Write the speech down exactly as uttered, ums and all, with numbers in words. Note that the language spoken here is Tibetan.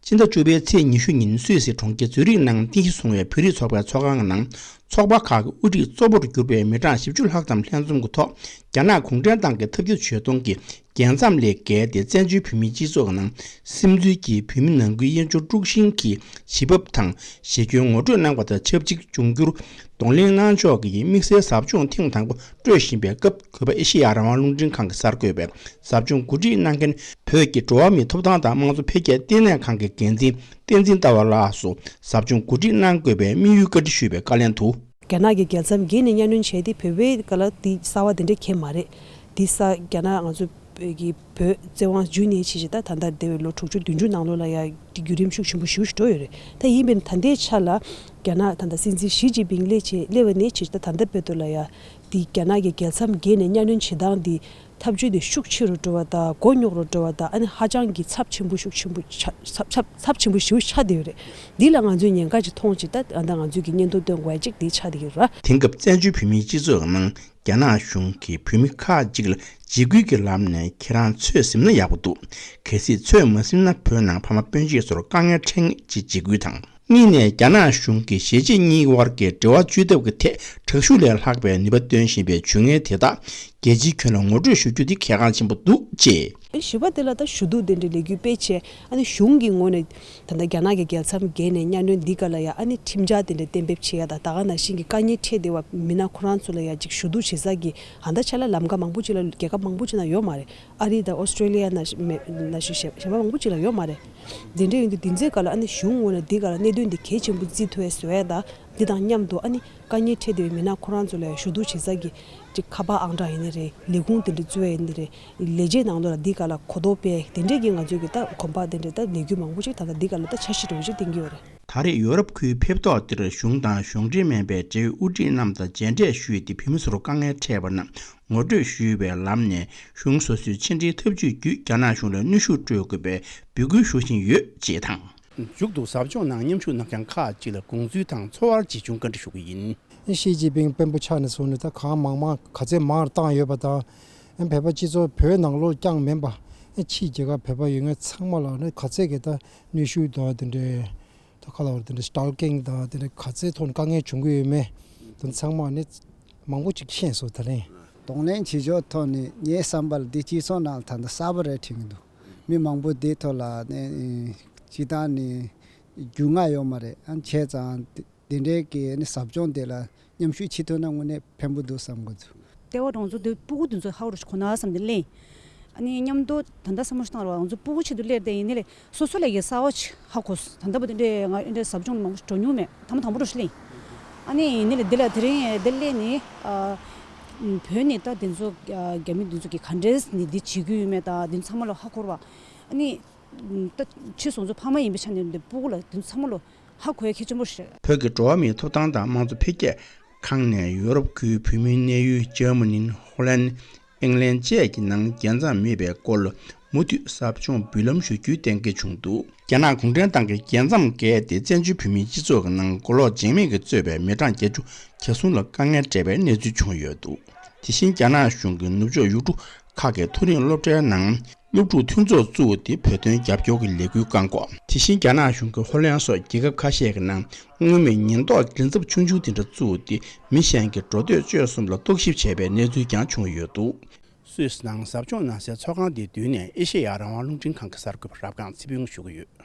ཕྱི་ཟླ་བཅུ་པའི་ཚེས་ཉི་ཤུ་ཉིན་སུད་སི་གྲོང་ཁྱེར་ཛུ་རིག་ནང་རྟེན་གཞི་བཟུང་བའི་བོད་རིགས་ཚོགས་པའི་ཚོགས་ཁང་ནང་ཚོགས་པ་ཁག་གི་དབུ་ཁྲིད་གཙོ་བོར་གྱུར་པའི་མི་གྲངས་བཞི་བཅུ་ལྷག་ཙམ་ལྷན་འཛོམས་ཀྱི་ཐོག་རྒྱ་ནག་གུང་ཁྲན་ཏང་གི་ཐབས་ཇུས་ཇུས་གཏོང་གི་རྒྱལ་མཚམས་ལས་བརྒལ་ཏེ་བཙན་བྱོལ་བོད་མིའི་སྤྱི་ཚོགས་ནང་སིམ་འཛུལ་གྱིས་བོད་མི་ནང་ཁུལ་དབྱེན་སྦྱོར་དཀྲུག་ཤིང་གི་བྱེད་བབ་དང་གཞི་ཁྱོན་ངོ་སྤྲོད་གནང་བ་དང་ཆབས་ཅིག་འབྱུང་འགྱུར་གདོང་ལེན་གནང་ཕྱོགས་ཀྱི་དམིགས་བསལ་ཟབ་སྦྱོང་ཐེངས་དང་པོ་སྤྲོད་བཞིན་པའི་སྐབས། གུས་པ་ཨེ་ཤེ་ཡ་རང་དབང་རླུང་འཕྲིན་ཁང་གི་གསར་འགོད་པས་ཟབ་སྦྱོང་གོ་སྒྲིག་གནང་མཁན་བོད་ཀྱི་འགྲོ་བ་མིའི་ཐོབ་ཐང་དང་དམངས་གཙོ་འཕེལ་རྒྱས་ལྟེ་གནས་ཁང་གི་འགན་འཛིན་བསྟན་འཛིན་ལྟ་བ་ལགས་སུ་ཟབ་སྦྱོང་གོ་སྒྲིག་གནང་དགོས་པའི་དམིགས་ཡུལ་བཀའ་འདྲི་ཞུས་པའི་བཀའ་ལན་དུ། རྒྱ་ནག་གི་རྒྱལ་མཚམས་བརྒལ་ནས་གཉའ་གནོན་བྱས་ཏེ་བོད་པའི་སྒང་ལ་འདི་གསར་བ་དེ་འདྲ་གང་ཡང་མ་རེད། འདི་ས་རྒྱ་ནག་ང་ཚོ་བོད་ཀྱི་བོད་བཙན་དབང་བརྒྱུད་ནས་ཕྱིན་བྱས་ད་ད་ལྟ་འདས་པའི་ལོ་དྲུག་ཅུ་བདུན་ཅུ་ནང་ལོགས་ལ་ཡ་འདི་བརྒྱུད་རིམ་ཤུགས་ཆེན་པོ་ཞེ་པོ་ཞིག་འགྲོ་ཡོད་རེད། ད་ཡིན་པས་ན་ད་ལྟའི་ཆ་ལ་རྒྱ་ནག་ད་ལྟ་སྲིད་འཛིན་ཞི་ཅིན་ཕིང་སླེབས་བྱས་སླེབས་པ་ནས་ཕྱིན་བྱས་ད་ད་ལྟ་བར་དུ་ལ་ཡ་འདི་རྒྱ་ནག་གི་རྒྱལ་མཚམས་བརྒལ་ནས་གཉའ་གནོན་བྱེད་སྟངས་འདི་ཐབས་ཇུས་དེ་ཤུགས་ཆེ་རུ་འགྲོ་བ་དང་མགོ་རྙོག་རུ་འགྲོ་བ་དང་ཨ་ནི་ཧ་ཅང་གི་ཚབས་ཆེན་པོ་ཤུགས་ཆེན་པོ་ཆ་ཚབས་ཚབས་ཚབས་ཆེན་པོ་ཞེ་པོ་ཆགས་བསྡད་ཡོད་རེད། འདི་ལ་ང་ཚོས་ཉེན་ཁ་ཅིག་མཐོང་བྱས་ད་ཨ་ད་ང་ཚོས་ཀྱི་སྙན་ཐོ་འདོན་དགོས་ཡ་གཅིག་འདི་ཆགས་བསྡད་ཀྱི་རེད། དེང་སྐབས་བཙན་བྱོལ་བོད་མིའི་སྤྱི་ཚོགས་ནང་རྒྱ་ནག་གཞུང་གིས་བོད་མི་ཁག་ཅིག་ལ་འཇིགས་སྐུལ་གྱི་ལམ་ནས་ཁྱེད་རང་ཚོས་ཟིན་ན་ཡག་པོ་འདུག་གལ་སྲིད་ཚོས་མ་ཟིན་ན་བོད་ནང་ཕ་མ་སྤུན་མཆེད་ཚོར་དཀའ་ངལ་འཕྲད་ངེས་ཅེས་འཇིགས་སྐུལ་དང་། གཉིས་ནས་རྒྱ་ནག་གཞུང་གིས་གཞིས་བྱེས་གཉིས་དབར་གྱི་འབྲེལ་བ་གཅོད་ཐབས་ཀྱི་ཐད་དྲག་ཤུགས་ལས་ལྷག་པའི་ནུས་པ་བཏོན་བཞིན་པའི་ཇུས་ངན་དེ་དག་རྒྱལ་སྤྱིའི་ཁྱོན་ལ་ངོ་སྤྲོད་ཞུ་རྒྱུ་དེ་གལ་འགངས་ཆེན་པོ་འདུག་ཅེས། བཞི་པ་དེ་ལ་ད་ཞུ་གཏུག་དེ་འདྲའི་ལས་འགུལ་སྤེལ་བྱས་ཨ་ནི་གཞུང་གི་ངོས་ནས་ད་ལྟ་རྒྱ་ནག་གི་རྒྱལ་མཚམས་བརྒལ་ནས་གཉའ་གནོན་འདི་ག་ལ་ཡ་ཨ་ནི་ཁྲིམས་འཆར་དེ་འདྲ་གཏན་འབེབས་བྱེད་ཡ་དང་ད་ག་ནང་བཞིན་གྱི་དཀའ་ངལ་འཕྲད་བསྡད་པ་མི་སྣ་ཁོ་རང་ཚོ་ལ་ཡ་ཅིག་ཞུ་གཏུག་བྱེད་ས་གི་ཨ་ད་ཆ་ལ་ལམ་ཁ་མང་པོ་ཅིག་ལ་རྒྱལ་ཁབ་མང་པོ་ཅིག་ལ་ཡོད་མ་རེད། ཨ་རི་དང་ཨོ་སི་ཀྲེ་ལི་ཡ་ནང་བཞིན་མེད་ནང་བཞིན་གཞན་གཞན་པ་མང་པོ་ཅིག་ལ་ཡོད་མ་རེད། འདི་འདྲ་ཡིན་དུས་འདི་ཚོའི་སྒང་ལ་ཨ་ནི་གཞུང་ངོས་ནས་འདི་སྒང་ལ་གནད་དོན་འདི་གལ་ཆེན་པོ་བརྩི་ཐུབ་ཡ་བཟོ་ཡ་དང་འདི་དང་མཉམ་དུ་ཨ་ནི་དཀའ་ངལ་འཕྲད་བསྡད་པའི་མི་སྣ་ཁོ་རང་ཚོ་ལ་ཞུ་གཏུག་བྱེད་ས་གི་ཅིག་ཁ་པར་ཨང་གྲངས་ཡིན་ནི་རེད། ལས་ཁུངས་དེ་འདྲ་བཙུགས་ཡ་ཡིན་ནི་རེད། ལས་བྱེད་ནང་ལོགས་ལ་འདི་སྒང་ལ་གོ་རྟོགས་སྤེལ་དེ་འདྲས་ཀྱི་ང་ཚོའི་གི་ད་གོམ་པ་དེ་འདྲས་ད་ལས་འགུལ་མང་པོ་ཅིག་ད་ལྟ་འདི་སྒང་ལ་ད་འཆར་གཞི་འདྲ་བོ་ཅིག་བཏིང་གི་ཡོད་རེད། ད་རེས་ཡོ་རོབ་ཁུལ་ཕེབས་ཐོག་འདིར་གཞུང་དང་གཞུང་འབྲེལ་མིན་པའི་འབྲེལ་ཡོད་དབུ་ཁྲིད་རྣམས་དང་མཇལ་འཕྲད་ཞུས་ཏེ་བོད་མི་ཚོར་དཀའ་ངལ་འཕྲད་པ་རྣམས་ངོ་སྤྲོད་ཞུས་པའི་ལམ་ནས་གཞུང་སོ་སོའི་ཕྱི་འབྲེལ་ཐབས་ཇུས་བརྒྱུད་རྒྱ་ནག་གཞུང་ལ་གནོན་ཤུགས་སྤྲོད་དགོས་པའི་འབོད་སྐུལ་ཞུ་བཞིན་ཡོད་ཅེས་དང་། མཇུག་ཏུ་ཟབ་སྦྱོང་ནང་མཉམ་ཞུགས་གནང་མཁན་ཁག་ཅིག་ལ་དགོངས་ཚུལ་དང་ཚོར་བ་ཇི་བྱུང་བཀའ་འདྲི་ཞུ་གི་ཡིན། ཞི་ཅིན་ཕིང་དཔོན་པོ་ཆགས་ནས་བཟུང་ནས་ད་གང་མང་མང་ག་ཚད་མང་བཏང་ཡོད་པ་དང་། བོད་པ་སྤྱི་ཚོགས་བོད་ནང་ལོགས་རྐྱང་མིན་པ་ཕྱིའི་རྒྱལ་ཁབ་བོད་པ་ཡོད་མཁན་ཚང་མ་ལ་ནི་ག་ཚད་ཀྱི་ད་གནོན་ཤུགས་དང་དེ་འདྲའི་ད་ག་ལ་བར་དེ་འདྲའི་སི་ཊལ་ཀིང་དང་དེ་འདྲའི་ག་ཚད་ཐོག་ནས་དཀའ་ངལ་བྱུང་གི་ཡོད་མེད་དེ་ཚང་མ་ནི་མང་པོ་ཅིག་ཤེས་སོང་ད་རིང་། གདོང་ལེན་བྱེད་ཕྱོགས་ཐོག་ནས་ངའི་བསམ་པར་འདི་སྤྱི་ཚོགས་ནང་ད་ལྟ་གསར་པ་རེད་དྲན་གྱི་འདུག་མི་མང་པོ་འདི་ཐོག་ལ་ནི་སྤྱིར་བཏང་ནས་རྒྱུས་མངའ་ཡོད་མ་རེད། ཨ་བྱས་ཙང་དེ་འདྲའི་གི་ནི་ཟབ་སྦྱོང་དེ་ལ་མཉམ་ཞུགས་བྱེད་ཐུབ་ན་དངོས་གནས་ཕན་པོ་འདུག་བསམ་གྱི་འདུག་ལྟེ་བ་རང་ཚོ་དེ་སྤུ་གུ་དེ་ཚོ་ཧ་གོ་རུ་ཁོ་ན་བསམ་དེ་གླེང་། ཨ་ནི་མཉམ་དུ་ད་ལྟ་བསམ་བློ་ཞིག་བཏང་རོགས། ང་ཚོ་སྤུ་གུ་ཆེད་དུ་སླེབས་དེ་ཡིན་ནི་ལས་སོ་སོ་ལས་ཀའི་གསར་བ་ཅིག་ཧ་གོ་སོང་། ད་ལྟ་བུ་དེ་འདྲའི་ང་འདྲའི་ཟབ་སྦྱོང་ལ་མང་པོ་ཞིག་འགྲོ་མྱོང་མེད། ཐ་མ་དང་པོ་རུ་ཞིག་གླེང་། ཨ་ནི་ཡིན་ནི་ལས་དེ་ལ་དེ་རིང་དེ་སླེབས་ནི་ཨ་བོད་ནི་ད་དེ་ཚོ་རྒྱ་མི་དེ་ཚོ་གི་ག་འདྲས་ནི་འདི་བྱེད་ཀྱི་ཡོད་མེད་ད་དེ་ཚང་མ་ལ་ཧ་གོ་ར་བ། ཨ་ནི་ད་ཕྱི་སོང་ཚོ་ཕ་མ་ཡིན་པའི་ཆ་ནས་འདི་སྤུ་གུ་ལ་དེ་ཚང་མ་ལོ་ཧ་གོ་ཡ་གལ་ཆེན་པོ་རེད། བོད་ཀྱི་འགྲོ་བ་མིའི་ཐོབ་ཐང་དང་དམངས་གཙོ་འཕེལ་རྒྱས་ཁང་ནས་ཡོ་རོབ་ཁུལ་བོད་མིའི་གནས་ཡུལ་འཇར་མ་ནི། ཧོ་ལན། ཨིང་ལན་བཅས་ཀྱི་ནང་རྒྱལ་མཚམས་མེད་པའི་སྐོར་མུ་མཐུད་ཟབ་སྦྱོང་འབུལ་ལམ་ཞུ་རྒྱུའི་གཏན་འཁེལ་བྱུང་འདུག་རྒྱ་ནག་གུང་ཁྲན་ཏང་གིས་རྒྱལ་མཚམས་བརྒལ་ཏེ་བཙན་བྱོལ་བོད་མིའི་སྤྱི་ཚོགས་ཀྱི་ནང་གོ་ལོག་འཇིགས་མེད་ཀྱིས་གཙོས་པའི་མི་གྲངས་བརྒྱད་ཅུ་གྱ་གསུམ་ལ་དཀའ་ངལ་འཕྲད་པའི་གནས་ཚུལ་བྱུང་ཡོད་འདུག་དེ་བཞིན་རྒྱ་ནག་གཞུང་གིས་ནུབ་ཕྱོགས་ཡུལ་གྲུ་ཁག་གི་མཐོ་རིམ་སློབ་གྲྭའི་ནང་སློབ་ཕྲུག་མཐུན་ཚོགས་བཙུགས་ཏེ་བོད་དོན་རྒྱབ་སྐྱོར་གྱི་ལས་འགུལ་བསྐང་གོ། དེ་བཞིན་རྒྱ་ནག་གཞུང་གིས་ཧོ་ལན་སོགས་རྒྱལ་ཁབ་ཁ་ཤས་ཀྱི་ནང་སྔོན་མའི་ཉེན་རྟོག་མགྲིན་ཚབ་ཆུང་ཆུང་དེ་འདྲ་བཙུགས་ཏེ་མི་གཞན་གྱི་འགྲོ་སྡོད་སྤྱོད་གསུམ་ལ་རྟོག་ཞིབ་བྱས་པའི་གནས་ཚུལ་ཀྱང་བྱུང་ཡོད་འདུག་སུད་སི་ནང་ཟབ་སྦྱོང་གནང་སའི་ཚོགས་ཁང་དེའི་མདུན་ནས་ཨེ་ཤེ་ཡ་རང་དབང་རླུང་འཕྲིན་ཁང་གི་གསར་འགོད་པ་རབ་སྒང་ཚེ་ཕུན་ཞུ་གི་ཡོད།